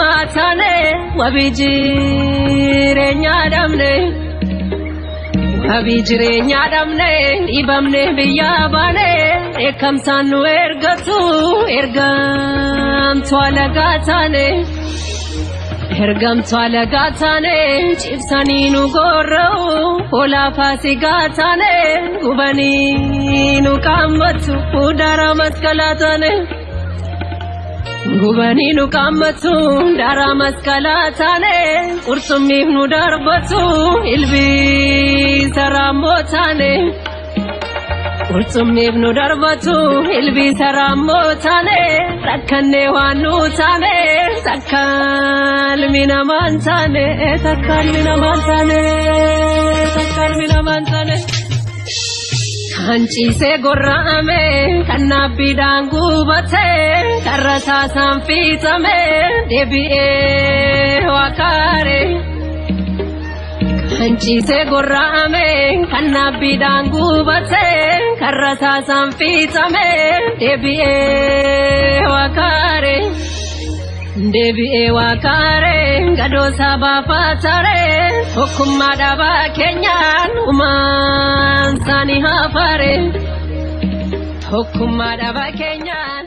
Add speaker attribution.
Speaker 1: Hiyyummaa taane wabii jireenyaa dhabne. Wabii jireenyaa dhabne dhiibamne biyyaa baane dheekkamsaan nu ergatu ergamtuu alagaa taane. Ergamtuu alagaa taane cibsanii nu gorra'u hoolaa faasigaa taane gubanii nu qaammatu daaraa masqalaa taane. Gubanii nu qaammatu daaraa masqalaa taane qurxummiif nu darbatu ilbiisa raammoo taane. Qurxummiif nu darbatu ilbiisa raammoo taane rakkannee waan nu taane takka ilmi namaan taane takka ilmi namaan taane takka ilmi namaan taane. Kan ciisee gorra'ame kan naabbiidhaan gubate karra taasaan fiixame deebi'ee waakaare. Kan ciisee gorra'ame kan naabbiidhaan gubate karra taasaan fiixame deebi'ee waakaare. Deebi'ee waakaare gadoo sabaafaatare tokkummaa dhabaa keenyaan uumaan isaanii hafaare. Tokkummaa dhabaa keenyaan.